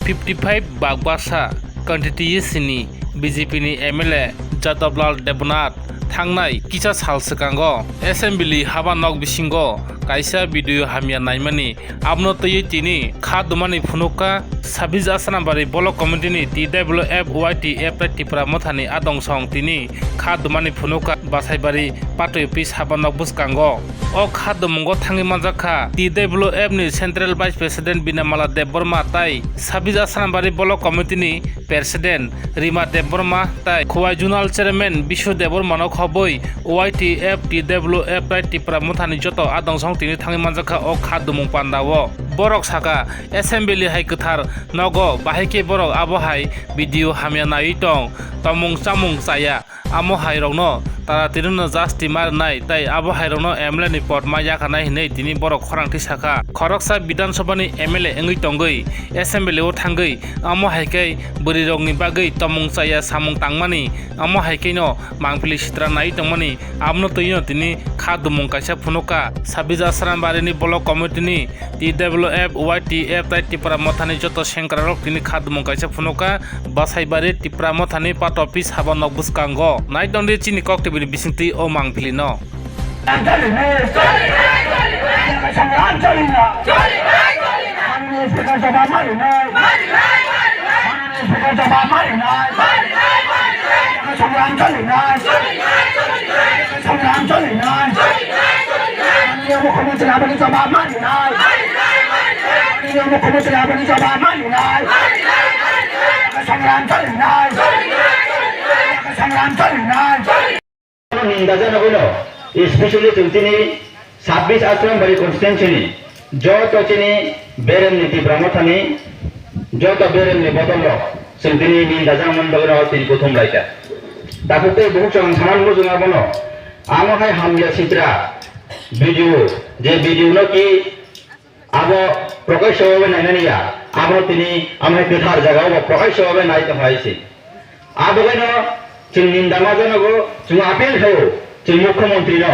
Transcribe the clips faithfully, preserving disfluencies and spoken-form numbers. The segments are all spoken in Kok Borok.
fifty five bak basa constituency ni B J P ni M L A Jadab Lal Debnath thangnai kisa sal swkango assembly haba nok bisingo kaisa video hamya naimani. Abono twiwi tini kha dumani phunukha Sabis Asrambari Block Committee ni T W F Y T F tai Tipra Mothani adong song tini kha dumani phunukha Basaibari Party Office haba nok bwskango. O kha dumungo thangwi manjakha T W F ni Central Vice President Binamala Debbarma tai Sabis Asrambari Block Committee ni President Rima Debbarma tai Khowai Zonal Chairman Bishu Debbarmano khobwi Y T F, T W F tai Tipra Mothani joto adong song tini thangwi manjakha o kha dumung pandao. Borok saka, assembly hai kwthar nogo, bahai khe borok abo hai video hamya naiwi tong, tomung chamung chaya. Amo hai rokno tara tirino justice ma rwnai, tai abo hai rokno M L A ni pod ma yakarnai hinwi tini borok khorang twi sakha. Khoroksa Bidhan Sabha ni M L A wngwi tongwi assembly o thangwi amo hai khe bwrwi rokni bagwi tomung chaya samung tangmani, amo hai kheno mangpili sitra nai tongmani, abono twino tini kha dumung kaisa phunukha Sabis Asrambari ni Block Committee ni T W F, Y T F tai Tipra Mothani joto sengkrarok tini kha dumung kaisa phunukha Basaibari Tipra Mothani Party Office haba nok bwskango. Nai tongdi chini Kok T V ni bisingtwi o mangpili no. Songram choli nai. Songram choli nai. Mukhyamantri aboni jawab mari nai. Mukhyamantri aboni jawab mari nai. Songram choli nai. Songram choli nai. Ninda jana bono, especially chwng chini Sabis Asrambari constituency ni joto chini beremni Tipra Mothani joto beremni bodol rok chwng tini ninda jana mani bagwi no tini kuthum laika. Takhuk tei bukhuk chwng saman mujung abono, amo hai hamya sitra video, je video no ki abo prokasho bhabe nainani ya, abo tini amo hai kwthar jaga o prokasho bhabe nai tong hai se. Abo bai no chwng ninda ma jana go chwng appeal khaio chwng mukhyamantri no,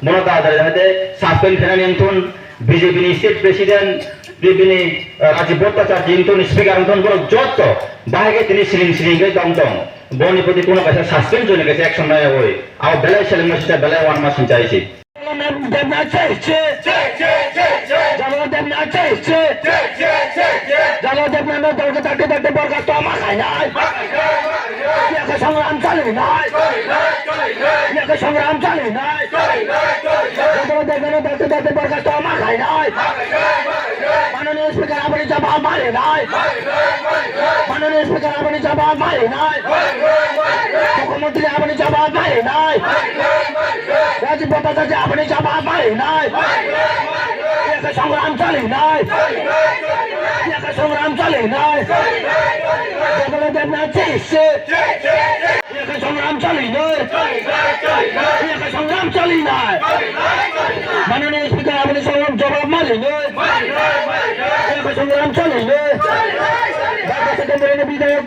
bono ta dare hate suspend khainani wngthun, B J P ni state president bini, uh, Rajiv Bhattacharya wngthun, speaker wngthun, borok jotto bahai khe tini siring siring khe tong tong, boni proti kuno kaisa suspension ni kaisa action nai oi, abo belai selengma sisa belai wanma singcha isi. Debnath jai se. Jai jai jai jai. Jalo Debnath jai se. Jai jai jai jai. Jalo Debnath no dol ke dakte dakte borga toma khainai. Yaka songram chali nai. Yaka songram chali nai. Jalo Debnath no dakte dakte borga toma khainai. Mananiya Speaker aboni jawab mari nai. Mananiya Speaker aboni jawab mari nai. Mukhyamantri aboni jawab mari nai. Rajiv Bhattacharya aboni jawab mari nai. Yaka songram chali nai. Yaka songram chali nai. Jalo Debnath jai se. Yaka songram chali nai. Yaka songram chali nai. Mananiya Speaker aboni songram jawab mari nai. Yaka songram chali nai. Bidhayok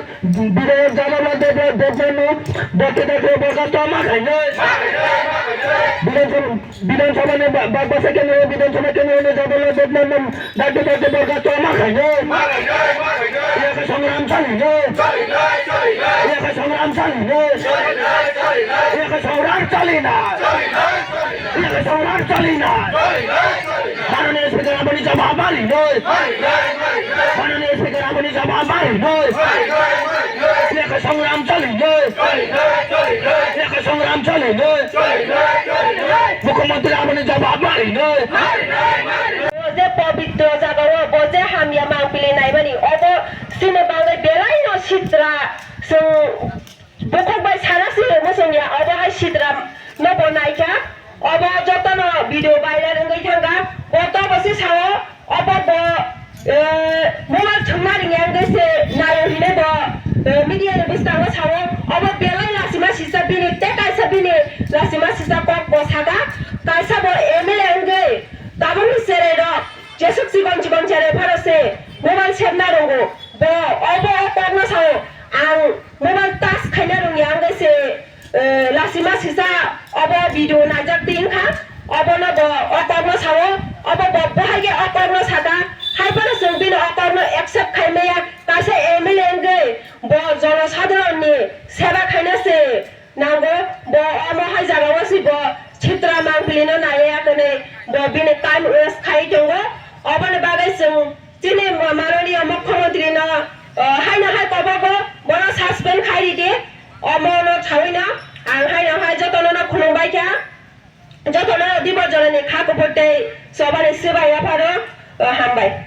Bidhayok Jadab Lal Debnath no dakte dakte borga toma khainai. Bidhan Sabha, Bidhan Sabha ni ba-, ba-, basa kendro, Bidhan Sabha kendro ni Jadab Lal Debnath no dakte dakte borga toma khainai. Yaka songram chali nai. Yaka songram chali nai. Yaka songram chali nai. Yaka songram chali nai. Mananiya Speaker aboni jawab mari nai. Mananiya Speaker aboni jawab mari nai. Yaka songram chali nai. Yaka songram chali nai. Mukhyamantri aboni jawab mari nai. Bo je pobitro jaga o bo je hamya mangpili naimani obo chini bagwi belai no sitra chwng Bukhuk bai sana si muchung ya, obo hai sidra no bo naikha, obo jotono video viral wngwi thangkha, bo tobo se sao, obo bo, eh, mobile thwngma ringya wngwi se naio hinwi bo, eh, media ni bwskango sao, obo belai lachima sisa bini, tei kaisa bini lachima sisa kok bo saka, kaisa bo M L A wngwi tabukni cherai rok jesuk chikon chikon cherai phano se mobile sepna rongo. Bo, obo o kokno sao, ang mobile touch khaina rwngya wngwi se, eh, lachima sisa obo video naijak di wngkha, obono bo o kokno sao, obo bo bahai khe o kokno saka, hai phano chwng bini o kokno accept khai maya, kaisa sadharonni seba khaina se nango, bo omo hai jagao si bo Sitra Mangpili no naiya kwnwi bo bini time waste khai tongo. Oboni bagwi chwng chini mananiya mukhyamantri no, uh, haino hai kobogo bono suspend khai ridi. Omo no sawi no ang haino hai jotono no khulumbai kha, jotono no Dibo Jorani kha kuphur tei chobani swbai yapharo, uh, hambai.